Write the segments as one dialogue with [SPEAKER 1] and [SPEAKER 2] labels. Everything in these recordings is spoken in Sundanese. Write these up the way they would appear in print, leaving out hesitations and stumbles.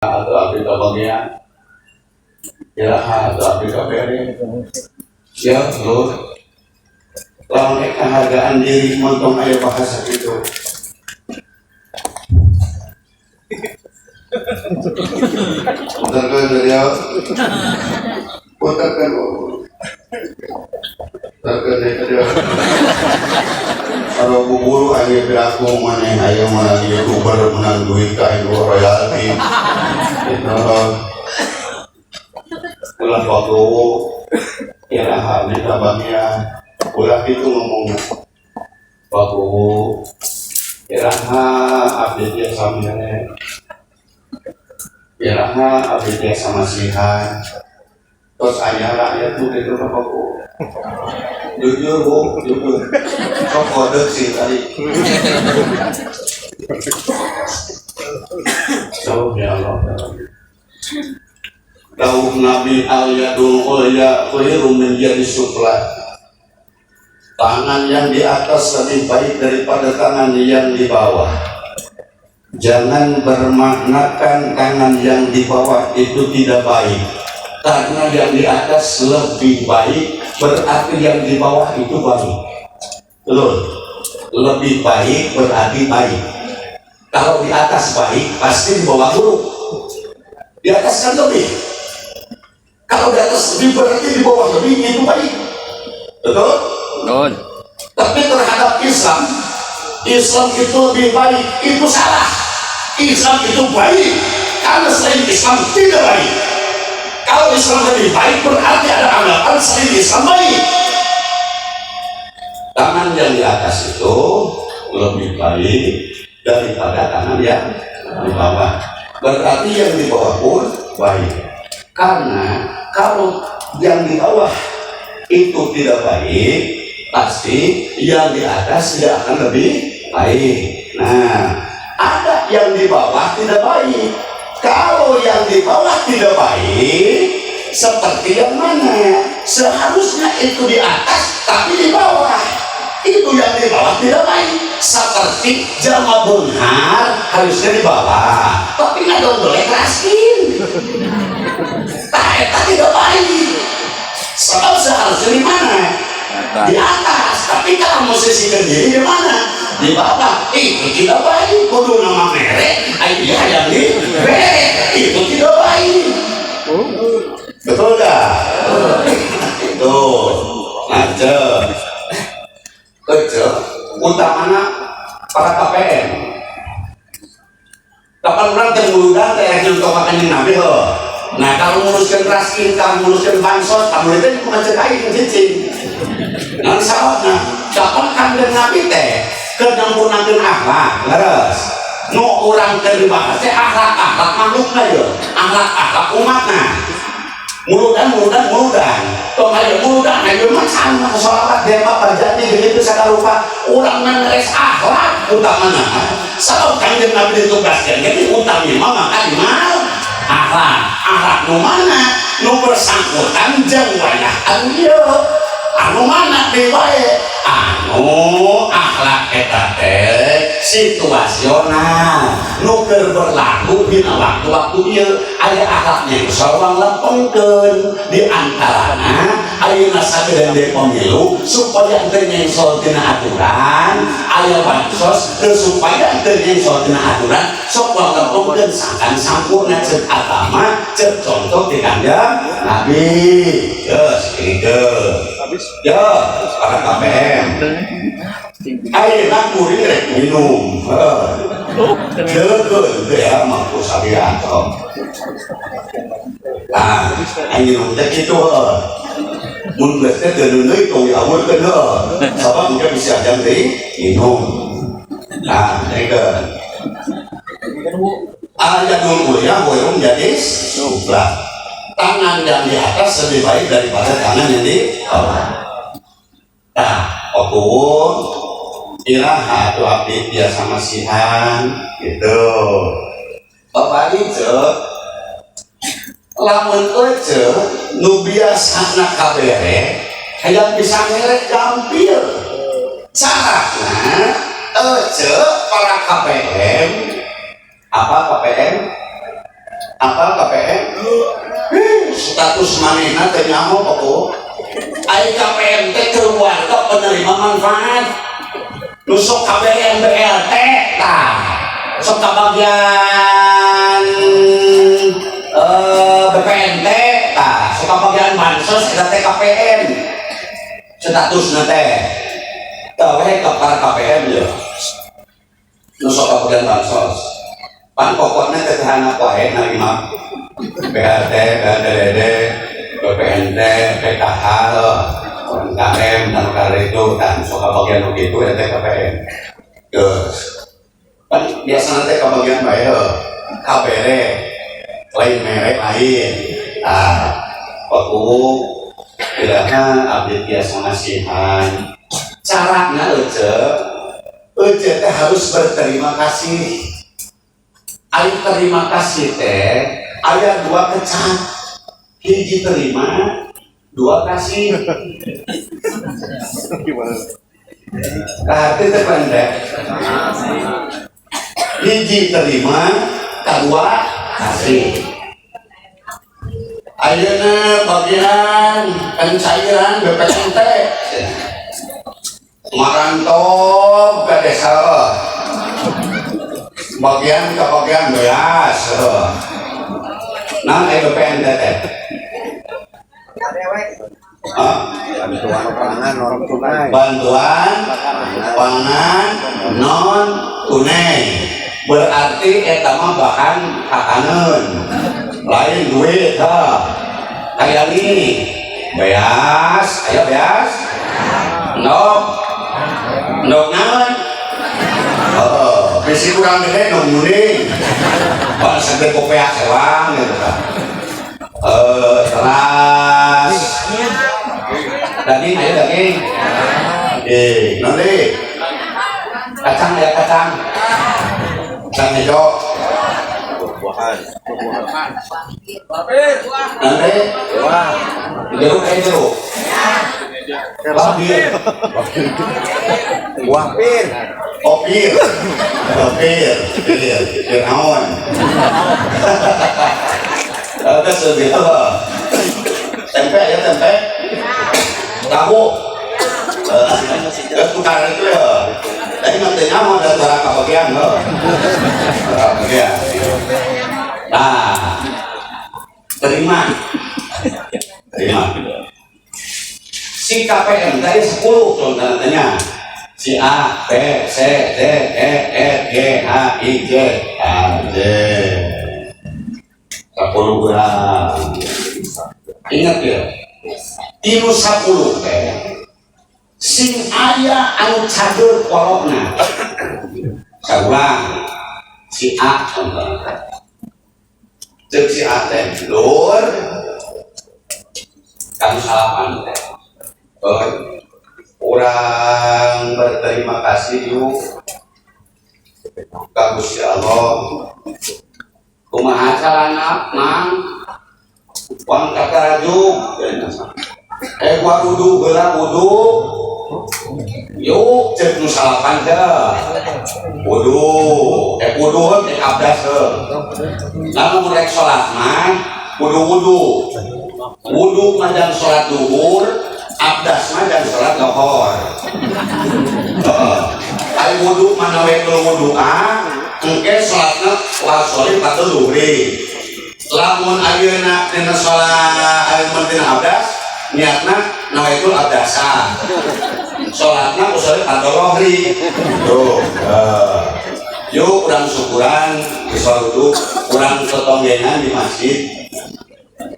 [SPEAKER 1] Atau abdi kabagian, iraha atau abdi kabere ya lur. Lamun rek penghargaan diri, montong aya bahasa itu. Putarkan dari, putarkan, putarkan dari dia. Kalau buburu ayo piraku mana, ayo menang youtuber, menang duit kain royalti itu. Ulah waktu iraha di kabagian, ulah itu ngomong waktu iraha abdi tiasa mere, iraha abdi tiasa masihan. Terus aya rakyat tuh gitu ka Bapak. Jujur, Bu, jujur. Sok kode sih tadi. So ya Allah. Dawuh Nabi, al yadul ulya khairum min yadi sufla. Tangan yang di atas lebih baik daripada tangan yang di bawah. Jangan bermaknakan tangan yang di bawah itu tidak baik. Karena yang di atas lebih baik, berarti yang di bawah itu baik. Betul. Lebih baik berarti baik. Kalau di atas baik, pasti di bawah buruk. Di atas kan lebih. Kalau di atas lebih, berarti di bawah lebih, itu baik. Betul?
[SPEAKER 2] Betul.
[SPEAKER 1] Tapi terhadap Islam, Islam itu lebih baik, itu salah. Islam itu baik, karena selain Islam tidak baik. Kalau Islam lebih baik, berarti ada anggapan selain Islam baik. Tangan yang di atas itu lebih baik daripada tangan yang di bawah. Berarti yang di bawah pun baik. Karena kalau yang di bawah itu tidak baik, pasti yang di atas tidak akan lebih baik. Nah, ada yang di bawah tidak baik. Kalau yang di bawah tidak baik, seperti yang mana? Seharusnya itu di atas, tapi di bawah. Itu yang di bawah tidak baik. Seperti jalma beunghar harusnya di bawah, tapi nggak dong boleh raskin. Nah, eta tidak baik. Sebab seharusnya di mana? Di atas. Tapi kalau posisikan diri di mana? Di bawah. Itu tidak baik. Kudu nama merek, iya yang di merek. Itu tidak baik. Betul gak? Itu. Nah, Kece, utamana para KPM. Kapan urang teh muludan teh nyontoh ka Kanjeng Nabi heuh. Nah, kalau nguruskan raskin, kamu nguruskan bansos, kamu itu bukan cek aing cicing. Nah, sababna, kapan Kanjeng Nabi teh keur nyempurnakeun akhlak, leres. Nu urang keur dibahas teh akhlak-akhlak makhlukna ye, akhlak-akhlak umatna. Muludan, muludan, muludan. Tong aya muludan, ayo mah sama sholawat dewa berjanji gitu sakarupa. Urang meres akhlak utamana. Sabab Kanjeng Nabi ditugaskeun jadi utami mah maka di mal akhlak. Akhlak nu mana? Nu bersangkutan jeung wayah anu ieu. Anu mana deui wae? Anu akhlak eta teh situasional, nu keur berlaku dina waktu-waktu ieu. Aya akhlaknya sorang lempengkeun, di antarana ayeuna sakedeung deui pemilu, supaya teu nyengsol tina aturan. Aya bansos teu, supaya teu nyengsol tina aturan. Sok lempengkeun sangkan sampurna ceuk agama, ceuk contoh di Kanjeng Nabi. Geus kieu ya, para KPM. Ayeuna kuring rek minum. Heuh. Deukeun teh ya mampu sabianto. Nah, aing minum teh kitu heuh. Mun geus teh teu deui tong diawurkeun heuh. Sabab engke bisa jam deui minum. Nah, dengekeun. Al-yadul ulya khairun yadis sufla. Tangan yang di atas lebih baik daripada tangan yang di bawah. Nah, waktu iraha atau abdi biasa masihan gitu. Bapak Ice, lamun ece nu biasana kabere, hayang bisa ngerek gampil. Carana ece para KPM, apa KPM? Apa KPM? Status manehna teh nyaho pokok. Ai KPM teh keluarga penerima manfaat. Nu sok KBM BLT tah. Sok kabagian BPNT tah, sok kabagian bansos eta teh KPM. Statusna teh. Tah we ka para KPM ya. Nu sok kabagian bansos. Pan pokoknya teh anak wae narima BLT, BLDD, BPNT, PKH, UMKM, dan kali itu, dan sok kabagian begitu ya teh KPM. Terus, kan biasa nanti kebagian bae heuh. KBR, lain merek lain. Ah, waktu tidaknya abdi biasa ngasihan. Caranya ece, ece teh harus berterima kasih. Ari terima kasih teh aya dua kecap, hiji terima, dua kasih.
[SPEAKER 2] Gimana?
[SPEAKER 1] Berarti teh pendek, hiji terima, kedua kasih. Ayeuna bagian pencairan BPNT marantog ke desa, bagian ke bagian beas. Nah, BPNT teh? Hah?
[SPEAKER 2] Bantuan pangan non tunai.
[SPEAKER 1] Bantuan pangan non tunai, berarti eta mah bahan hakaneun, lain duit. Ha, kayak ini beas, aya beas, endog, endog naon? Oh, bisi kurang gede endog munding. Bangsa gede kopeah sewang gitu kan. Eh, teras, daging, ayo daging. Eh, nanti kacang ya, kacang, kacang hijau.
[SPEAKER 2] Buah-buahan.
[SPEAKER 1] Nanti
[SPEAKER 2] Wah.
[SPEAKER 1] Jeruk, eh, jeruk. Lapir.
[SPEAKER 2] Buah pir.
[SPEAKER 1] Oh, pir. Oh, pir. Pir. Pir naon? Terus gitu. Tempe ya, tempe. Tahu. Terus tukar itu ya. Tapi nantinya mau ada cara kebagian loh. Kebagian. Nah, terima. Terima. Si KPM tadi 10 contohnya. Si A, B, C, D, E, F, G, H, I, J, K, J. 10 gram. Ingat ya. Tinu 10 teh. Sing aya anu cager kolokna. Saurang si A contohnya. Cek si A teh, "Lur, kamu salaman teh. Oh, urang berterima kasih yuk ka Gusti Allah." "Kumaha carana, Mang?" "Wang kataraju. Eh, gua wudu heula, wudu. Yuk," cek nu salapan teh. Wudu, eh, wudu heuh, eh, abdas heuh. Lamun rek salat mah kudu wudu. Wudu mah jang salat duhur, abdas mah jang salat lohor. Heeh. Ai wudu mah nawaitul wudu'a, engke salatna wa sholli fardhu zuhri. Lamun ayeuna dina salat, ayeuna dina abdas, niatna nawaitul abdasa. Salatna usolli fardhu lohri. Tuh. Heeh. Yuk urang syukuran bisa duduk, urang tetonggengan di masjid,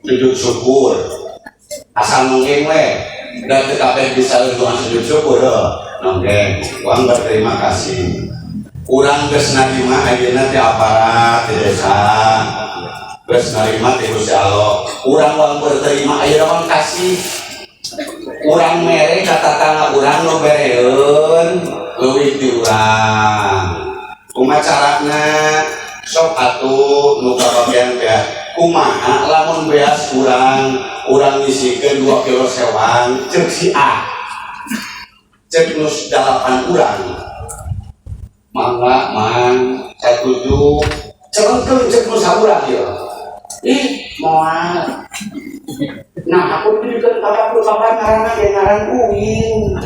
[SPEAKER 1] sujud syukur. Asal nonggeng we dan tetapi bisa untuk sujud syukur heuh. Nonggeng, urang berterima kasih, urang geus narima ayeuna ti aparat di desa, geus narima ti Gusti Allah. Urang wang berterima, ayeuna wang kasih, urang mere ka tatangga urang nu bereun leuwih ti urang. Kumaha carana? Sok atuh nu kabagian beas, kumaha lamun beas urang urang ngisikeun 2 kilo sewang? Cek si A. Cek nu dalapan urang, "Mangga, Mang, satuju." Celengkeun, cek nu saurang ieu. Ih, moal. Nah, aku dibikeun ka batur kapan ngaranna ge ngaran uing.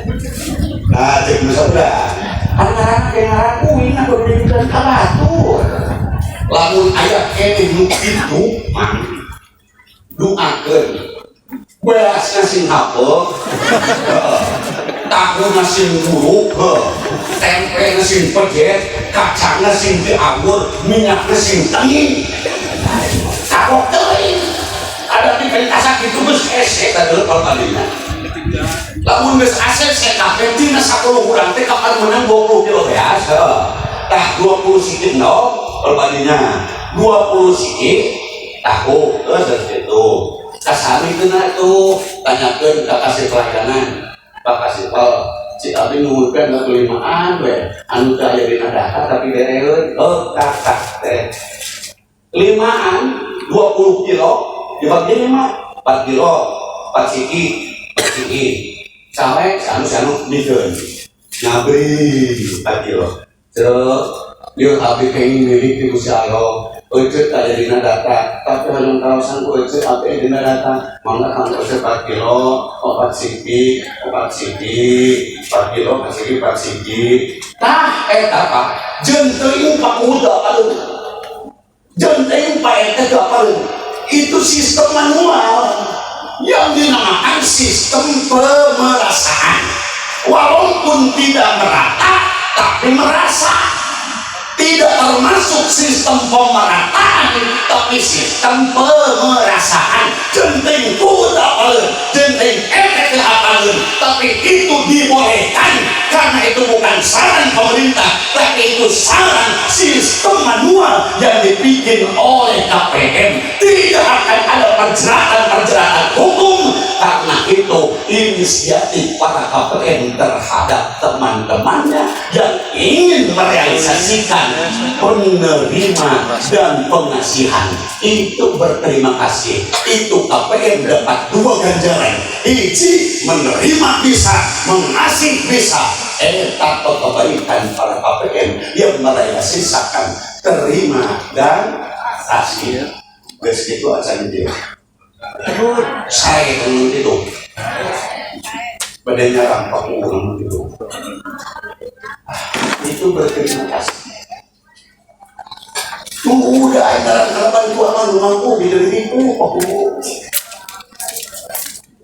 [SPEAKER 1] Nah, cek nu sebelah. Kan ngaranna ge ngaran uing, aku dibikeun ka batur. Lamun aya keneh nu kitu mah doakeun. Beasna sing hapeuk, heeh. Tahuna sing buruk, heuh. Tempena sing pejet, kacangna sing diawur, minyakna sing tenging. Kapok teuing. Ada di perintah kitu geus hese tadi kalau tadinya. Lamun geus ACC kabeh dina 10 urang teh kapan menang 20 kilo beas, heuh. Tah 20 sikit no kalau tadinya 20 sikit tahu terus gitu. Kasami kena tuh tanyakeun ka kasih pelayanan. Pak Kasipel, si abdi nuhunkeun ka kelimaan we anu teu aya dina daftar tapi bereun. Oh, tah tah teh. Limaan 20 kilo dibagi 5, 4 kilo, 4 siki, 4 siki. Sampai anu anu bikeun. Ngabri 4 kilo. Cek, lieur abdi kenging milik di Gusti Allah. Ece aya dina data, tapi hoyong kaosan ku ece abdi dina data. Mangga kanggo ece 4 kilo, 4 siki, 4 siki, 4 kilo, 4 siki, 4 siki. Tah eta Pak, jeung teuing Pak Uda aduh. Jeung teuing Pak RT teu apaleun. Itu sistem manual yang dinamakan sistem pemerasaan. Walaupun tidak merata, tapi merasa. Tidak termasuk sistem pemerataan, tapi sistem pemerasaan. Jenting kuda apaleun, jenting RT apaleun, tapi itu dibolehkan karena itu bukan saran pemerintah, tapi itu saran sistem manual yang dibikin oleh KPM. Tidak akan ada perjeratan-perjeratan hukum karena itu inisiatif para KPM terhadap teman-temannya yang ingin merealisasikan penerima dan pengasihan. Itu berterima kasih. Itu KPM dapat dua ganjaran. Hiji menerima bisa, mengasih bisa. Eta kebaikan para KPM yang merealisasikan terima dan kasih. Geus kitu acan dia. Saya itu badannya rampak urang gitu. Itu berterima kasih. Tuh udah ngaran bantuan mah nu mampu di itu aku.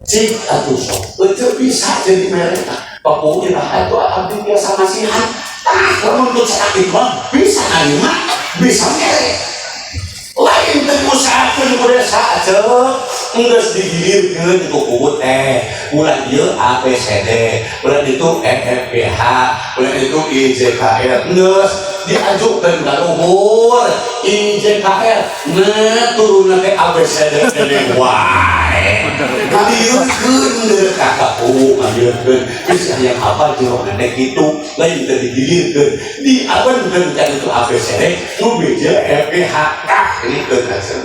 [SPEAKER 1] Cik atuh sok, itu bisa jadi mereka. Papu iraha atuh abdi biasa masihan. Tah, lamun teu sakit mah bisa narima, bisa mere. Lain teu usahakeun ku desa ceuk, geus digilirkeun ku kubu teh. Bulan ieu A B C D, bulan itu E F G H, bulan itu I J K L. Geus diajukeun ka luhur I J K L. Nah, turunna teh A B C D D wae. Ngalieurkeun deuk ka kapu, ngalieurkeun. Geus hayang apa jerona teh kitu, lain teu digilirkeun. Diabenkeun ka itu A B C D, nu beje E F G H K ini keun hasil.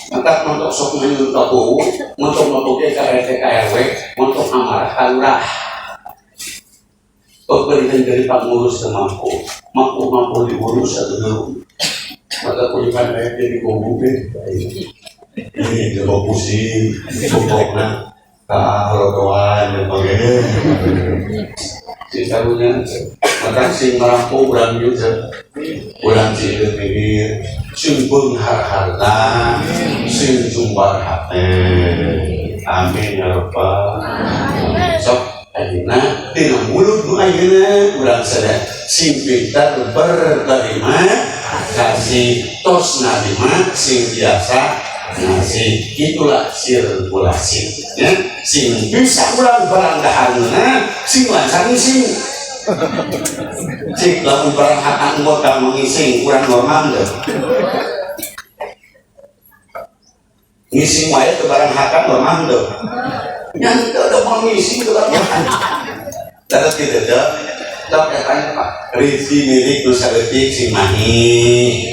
[SPEAKER 1] Maka untuk sok menyuruh kapu, untuk untuk ke RT ke RW, untuk amarah ka lurah. Pemberian dari pengurus ke mampu, mampu mampu diurus atau dulu. Maka kulipan saya jadi kubu deh. Ini coba pusing, pokoknya karotoan dan sebagainya. Si tahunya, maka sing merampu urang juga, urang sing pikir, sing beunghar harta, sing jumbar hate. Amin ya rabbal. Sok ayeuna tina mulut nu ayeuna urang sadaya sing pintar berterima kasih, tos narima sing biasa ngasih. Itulah sirkulasi ya, sing bisa urang barang dahareuna sing lancar ngising. Cik lamun barang hakang anggota mengising kurang normal deh. Ngising wae ke barang hakang normal deh. Yang itu ada mau ngising ke barang hakang. Terus gitu deh. Sok tanya Pak, rezeki milik nu saeutik sing mahi,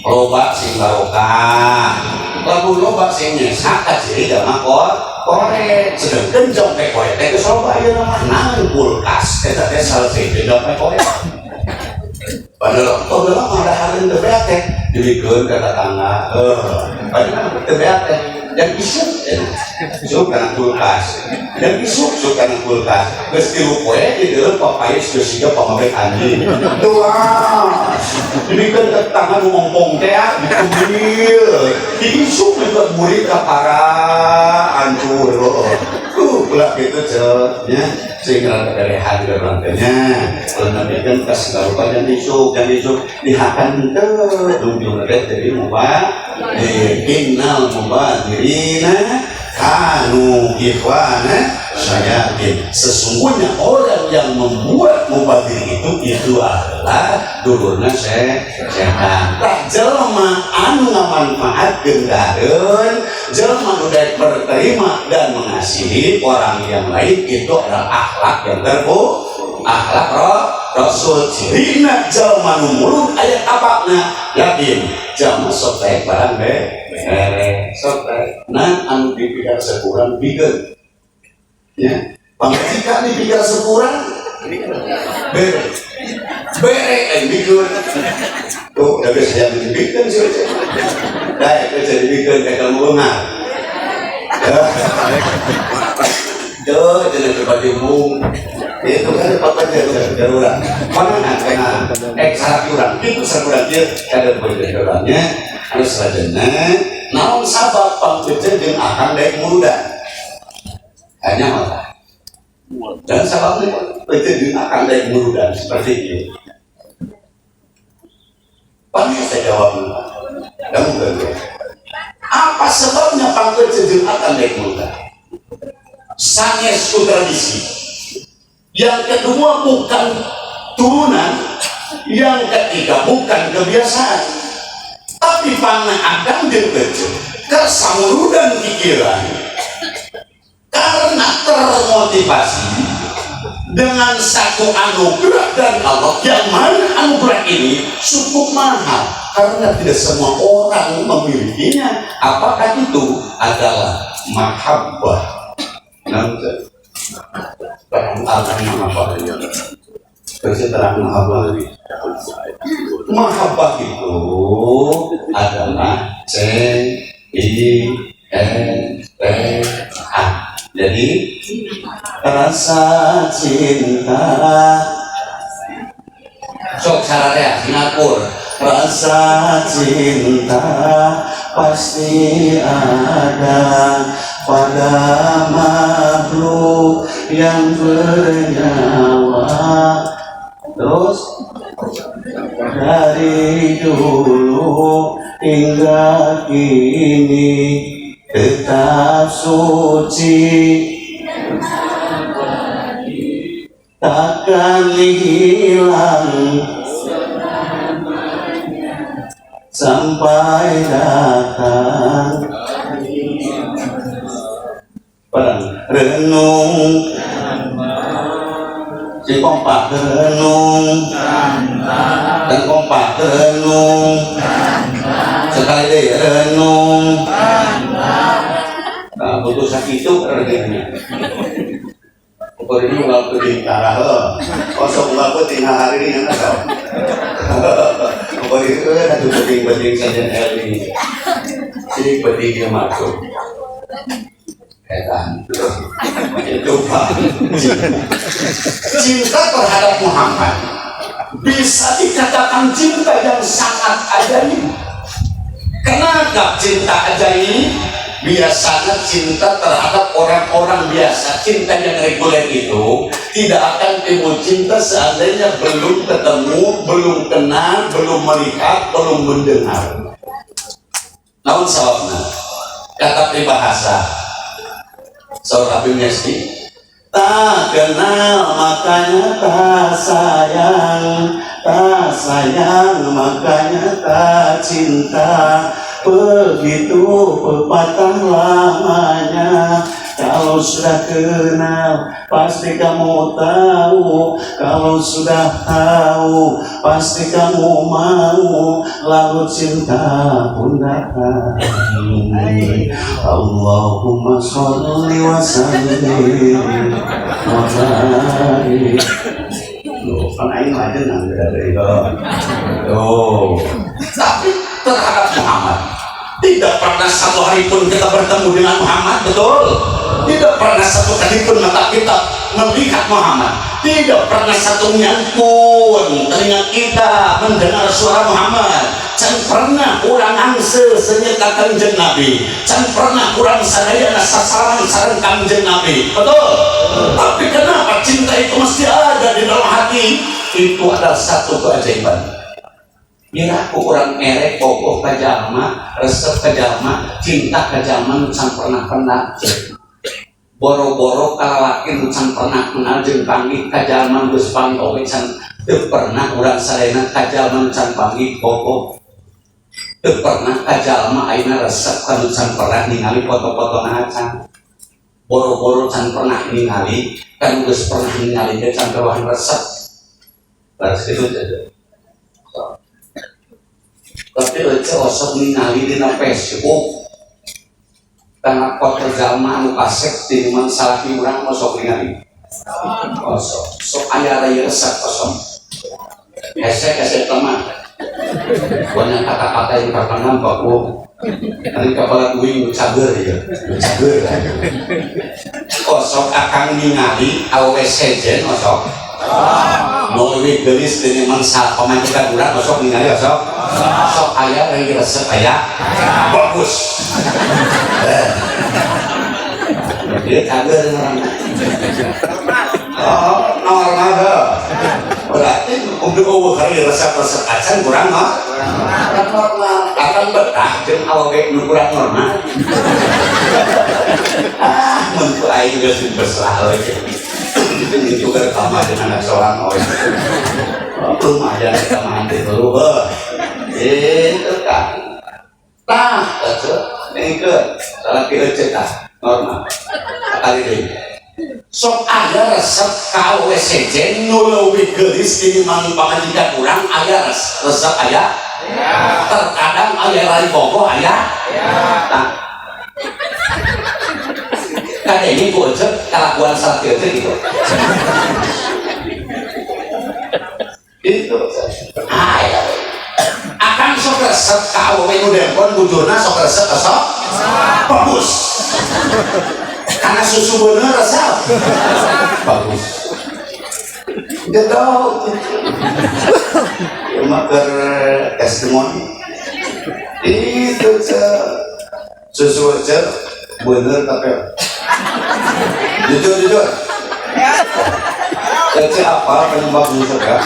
[SPEAKER 1] loba sing barokah. Lamun loba sing nyesa kaciri mah korek. Sedangkan jompe korek teh geus loba ayeuna mah naon kulkas eta teh salah sahiji jompe korek. Padahal oh lama ada hari teu beak teh dibikeun ka tetangga. Padahal teu beak teh yang isuk isuk kana kulkas. Yang isuk isuk kana kulkas. Geus 3 poe di dalam papayes geus siga pamabek anjing. Tuas. Dibikeun ka tetangga nu ngompong teh ditumbil. Diisuk juga murid ka para hancur. Ulah gitu cek nya sehingga rada berehan ke orang teh nya. Kalau nabi kan kas rupa jangan isuk, jangan isuk dihakan henteu dungdung teh jadi mubah. Innal mubadzirina kanu ikhwana syayatin. Sesungguhnya orang yang membuat mubazir itu adalah dulurna setan. Tah jelema anu ngamanfaatkeun dareun, jelema nu daek berterima dan mengasihi orang yang lain itu adalah akhlak yang terpuji, akhlak roh Rasul. Cirina jelema nu mulut aya tapakna yakin jelema sok daek barang bere sok daek nah anu dipikir sekurang bikeun ya pamajikan dipikir sekurang bere bere eh bikeun tuh udah biasa yang dibikeun sih daek jadi bikeun kayak kamu beungar. Tuh, jangan berbagi mung. Itu kan papa jaruran. Mana karena syarat urang itu syarat urang dia kada jarurannya anu salajengna naon sabab pangpeuceun jeung akang daek muludan. Hanya mata. Dan sababnya peuceun jeung akang daek muludan seperti itu. Paling saya jawab kamu kan. Apa sebabnya pangpeuceun jeung akang daek muludan? Sanes ku tradisi. Yang kedua bukan turunan, yang ketiga bukan kebiasaan. Tapi pangna akang jeung peuceun kersa muludan pikiran karena termotivasi dengan satu anugerah dari Allah yang mana anugerah ini cukup mahal karena tidak semua orang memilikinya. Apakah itu adalah mahabbah? Nanti terang mahabbah, terus terang mahabbah. Mahabbah itu adalah C I N T A. Jadi rasa cinta sok syaratnya Singapura rasa cinta pasti ada pada makhluk yang bernyawa. Terus dari dulu hingga kini tetap suci takkan hilang sampai datang barang renung si kompak renung dan kompak renung sekali deh renung. Nah, putusan itu regennya. Pokoknya ini unggal penting tarah heuh. Kosong unggal penting hari ini yang tahu. Pokoknya itu atuh penting-penting saja ini. Jadi penting dia masuk. Edan. Itu Pak. Cinta terhadap Muhammad bisa dikatakan cinta yang sangat ajaib. Kenapa cinta ajaib? Biasanya cinta terhadap orang-orang biasa, cinta yang reguler itu tidak akan timbul cinta seandainya belum ketemu, belum kenal, belum melihat, belum mendengar. Namun sababna, kata peribahasa, seorang Habib Ngesti, tak kenal makanya tak sayang, tak sayang makanya tak cinta. Begitu pepatah lamanya. Kalau sudah kenal pasti kamu tahu, kalau sudah tahu pasti kamu mau, lalu cinta pun datang. Allahumma sholli wa sallim wa barik. Loh, kan aing mah aja nang dari itu. Oh, tapi terhadap Muhammad tidak pernah satu hari pun kita bertemu dengan Muhammad, betul? Tidak pernah satu kali pun mata kita melihat Muhammad. Tidak pernah satu pun telinga kita mendengar suara Muhammad. Can pernah urang angse senyeta Kanjeng Nabi. Can pernah urang sadayana sasaran sareng Kanjeng Nabi. Betul? Tapi kenapa cinta itu mesti ada di dalam hati? Itu adalah satu keajaiban. Miraku urang erek bogoh ka jalma, resep ka jalma, cinta ka jalma nu can pernah kenal. Boro-boro kalalaki nu can pernah kenal jeung panggih ka jalma nu geus panggih oge can teu pernah urang sadayana ka jalma nu can panggih bogoh. Teu pernah ka jalma ayeuna resep ka nu can pernah ningali foto-fotona acan. Boro-boro can pernah ningali, kan geus pernah ningali ge can karuhan resep. Baris itu aja. Tapi ece osok ningali dina Facebook karena foto jalma anu kasep tinimbang salaki urang, osok ningali, osok sok aya rai resep, kosong hese hese teman, banyak kata-kata yang tertanam. Pak, ini kepala uing cager ya, cager. Osok akang ningali awewe sejen, osok nu leuwih geulis tinimbang pamajikan urang, osok ningali, osok sok aya rai resep, aya bagus. Eh. Dia cager orang. Oh, normal heuh. Berarti untuk euweuh hari resep-resep acan kurang mah. Kurang normal. Akan betah jeung awewe nu kurang normal. Ah, mun ku aing geus bersalah we. Itu kan sama dengan anak seorang oe. Lumayan kita mah dulu heuh. Itu kan. Tah, ece, ini ke salah ece tah normal. Kali deui. Sok aya resep ka awewe sejen nu leuwih geulis tinimbang pamajikan urang, aya resep aya? Terkadang aya rai bogoh aya? Nah. Kada ini ku ece kalakuan salaki ece gitu. Itu. Aya. Akan sok resep ka awewe nu dempon bujurna, sok resep, sok bagus. Karena susu bener resep. Bagus. Gitu. Ya mah keur testimoni. Itu ce. Susu ce bener, tapi jujur jujur. Ece apa penyebab susu ya?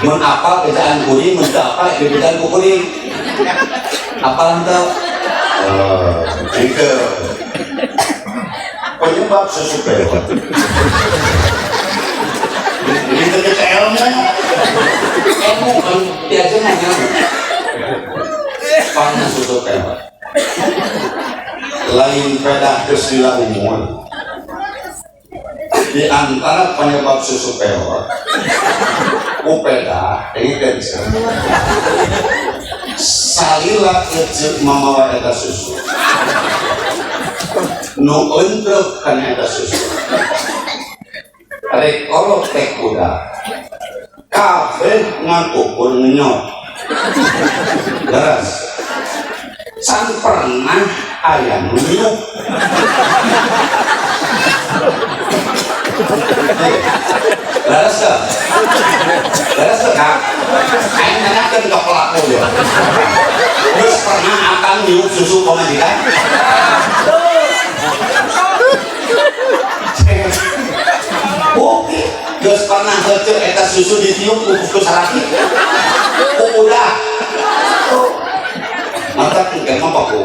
[SPEAKER 1] Mun apal bejaan kuring, mun teu apal bejaan ku kuring. Apal henteu? Oh, itu. Penyebab susu pewot. Ini teh ilmu. Ilmu kan diajar nanya. Pangna susu pewot. Lain pedah geus lila umur. Di antara penyebab susu pewot, upeda ini kan salila ece mamawa eta susu nu entrep kana eta susu, rek kolot teh kuda kabeh ngan ukur ngenyot. Leres, can pernah aya nu niup. Leres teu? Leres teu, Kak? Aing nanyakeun ka pelaku ya. Geus pernah akang niup susu pamajikan? Oke, geus pernah heuceu eta susu ditiup ku salaki? Ku udah. Maka engke mah Paku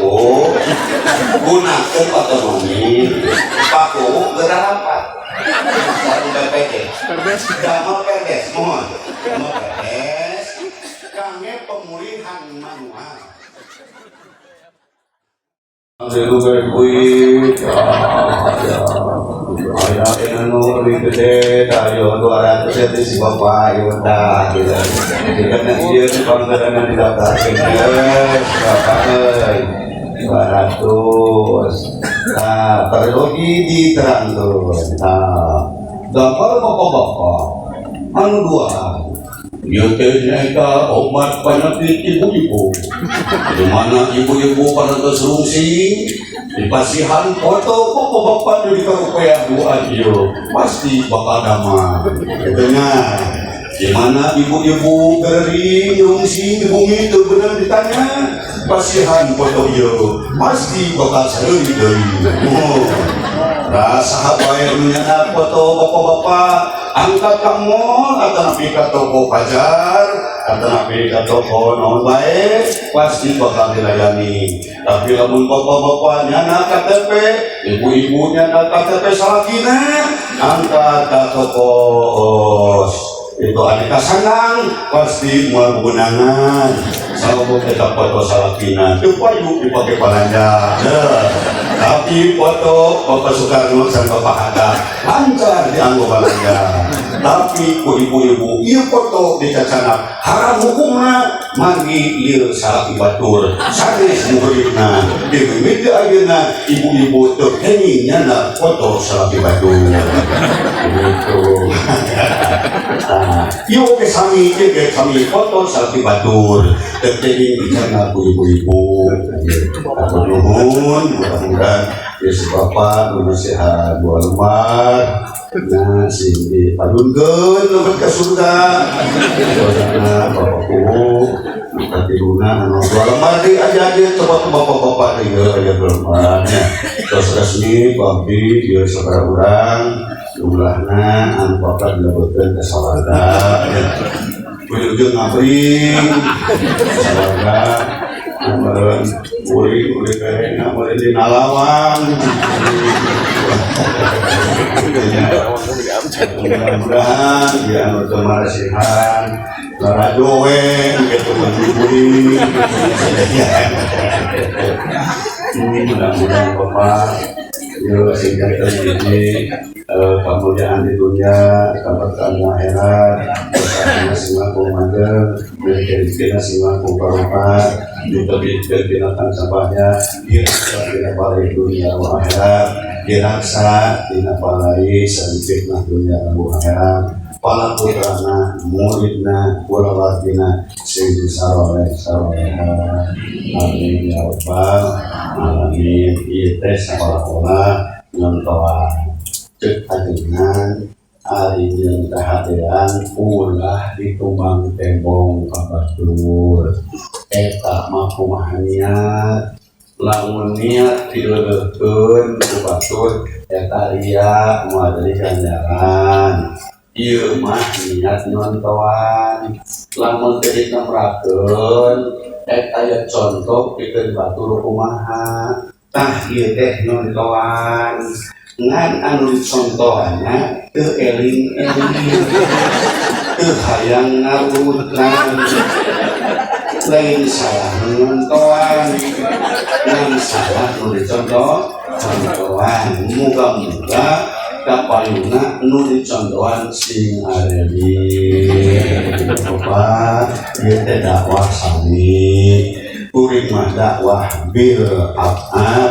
[SPEAKER 1] gunakeun otonomi. Paku geura rapat. Sareng BPD. Damel perdes, mohon. Damel perdes kangge pemulihan manual. Ya, ya, gede, ayo 200 itu si bapak, ayo dah, gitu. Karena dia itu panggilan didaftarkan, bapak, 200. Nah, perlu diterang tuh. Nah, gambar bapak-bapak, Anu dua, ieu teh nyaeta obat penyakit ibu-ibu. Di mana ibu-ibu parantos rungsing dipasihan foto bapak-bapak di karupeah dua ieu pasti bakal damai. Kitu nya. Di mana ibu-ibu gering rungsing di bumi teu bener ditanya, pasihan foto ieu pasti bakal seuri deui. Oh. Rasa bae nu nyandak foto bapak-bapak angkat ka mall atau nepi ka toko pajar atau nepi ka toko naon bae pasti bakal dilayani. Tapi lamun bapak-bapak nyandak KTP, ibu-ibu nyandak KTP salakina, angkat ka toko, oh, itu aneka sandang pasti moal bebenangan sabab eta foto salakina teu payu dipake balanja. Tapi foto Bapak Soekarno sareng Bapak Hatta lancar dianggo balanja. Tapi ku ibu-ibu ieu foto dicacanak haram hukumna, margi ieu salaki batur sanes muridna. Di mimiti ayeuna ibu-ibu teu kenging nyandak foto salaki batur gitu. Nah, ieu oge sami, ieu ge sami, foto salaki batur teu kenging dicanak ku ibu-ibu. Hatur nuhun, mudah-mudahan ya si bapak nu nasihat dua lembar, nah, sing dipayunkeun lebet ka surga. Dosana bapak kuhu katiluna anu dua lembar deui aja aja, coba ke bapak-bapak deui aya dua lembarnya. Tos resmi abdi ieu sabaraha urang jumlahna anu bapak dilebetkeun ka sawarga ya. Ujung-ujung ngabring sawarga. Meureun kuring uring kayakna meureun dina lawang. Mudah-mudahan ya anu teu marasihan larajo we gitu kuring. Mudah-mudahan Bapak ieu sing janten hiji kemuliaan di dunia, keberkahan di akhirat, usahana sing langkung manjeng, rezekina sing langkung barokah, ditebihkeun tina sampahnya, diraksa tina palai dunia wa akhirat, diraksa tina palai sareng fitnah dunia wa akhirat. Para putrana, muridna, kulawargina sing saroleh saroleha. Amin ya rabbal alamin. Ieu teh sakola-kola nyontoan cek ajengan ari jeung kahadean ulah ditumbang tembong ka batur. Eta mah kumaha niat. Lamun niat dieuleutkeun ku batur eta ria, moal jadi ganjaran. Ieu mah niat nyontoan. Lamun teu ditemrakeun eta aya contoh pikeun batur kumaha. Tah, ieu teh nyontoan, ngan anu dicontohanna teu eling-eling, teu hayang ngarurutan. Lain salah nyontoan, ngan salah nu dicontoh contohan. Muga-muga kapayuna nu dicontohan sing areling. Bapak ieu teh dakwah sami, kuring mah dakwah bil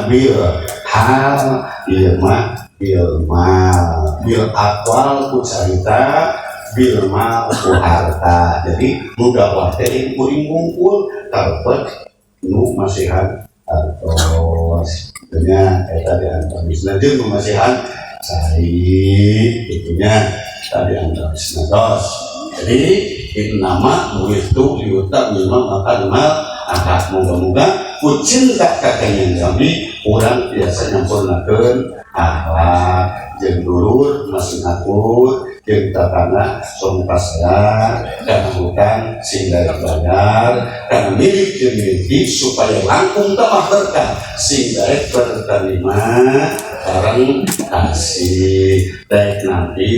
[SPEAKER 1] bil hal, ieu mah bil mal. Bil aqwal ku carita, bil mal ku harta. Jadi nu dakwah teh kuring wungkul karepet nu masihan artos nya eta di antawisna jeung nu masihan cai kitu nya tadi antawisna tos. Jadi innama bu'ithtu liutammima makarimal akhlak. Moga-moga ku cinta ka kenging kami urang biasa nyampurnakeun akhlak jeung dulur masing akur jeung tatangga sok pasea kana hutang sing bayar, kana milik jeung miliki supaya langkung tambah berkah, sing daek berterima sareng kasih, daek nanti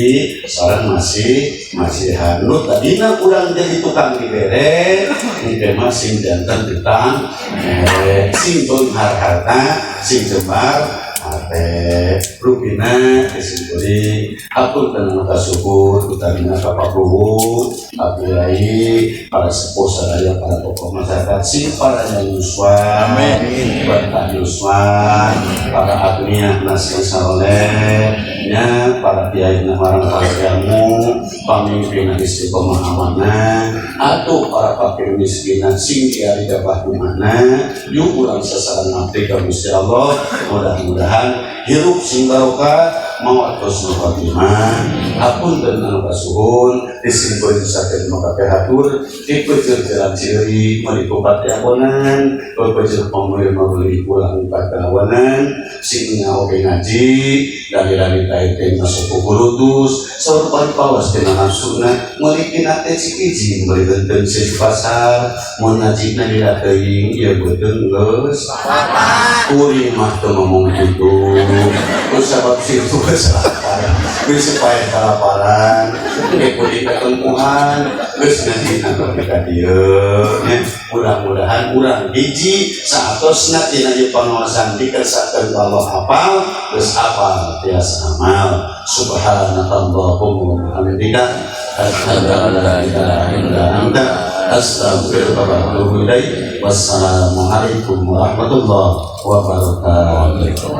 [SPEAKER 1] sareng masih masihan. Nu tadina urang jadi tukang dibere, engke mah sing janten tukang mere, sing beunghar harta, sing jembar hate rupina. Kesimpulan atur dan mata syukur utamina ka Pak Luhur, Pak Kiai, para sepuh sadaya, para tokoh masyarakat sing para yuswa, berkah yuswa, para agniya nasi saroleh. Nya para kiai na marang para ilmu, pamimpin istiqomah amanah, atuh para fakir miskin sing diari dabah kumana, yuk urang sasaran abdi ka Gusti Allah, mudah-mudahan hirup sing barokah, maot husnul khotimah. Hapunten anu kasuhun, disimpulkeun saking maka hatur, dipeujeun jalan ciri, meuli kupat diampunan, peupeujeur pamuli meuli pulang pagawanan, sing oge ngaji, dari-dari teh masuk ku kurutus, saur bari pawas tina nafsuna, meuli tina teh cik izin, meuli beuteung di pasar, mun ngajina dina teuing, ieu beuteung geus kuring mah teu ngomong kitu. Ku sabab situ geus lapar, geus supaya kalaparan, ge kuring katempuhan, geus ngajina nepi ka dieu nya. Mudah-mudahan urang hiji saatosna tina ieu pangaosan dikersakeun ku Allah hafal, geus hafal tiasa amal. Subhanakallahumma wa bihamdika asyhadu an la ilaha illa anta astaghfiruka wa atubu ilaik. Wassalamualaikum warahmatullahi wabarakatuh.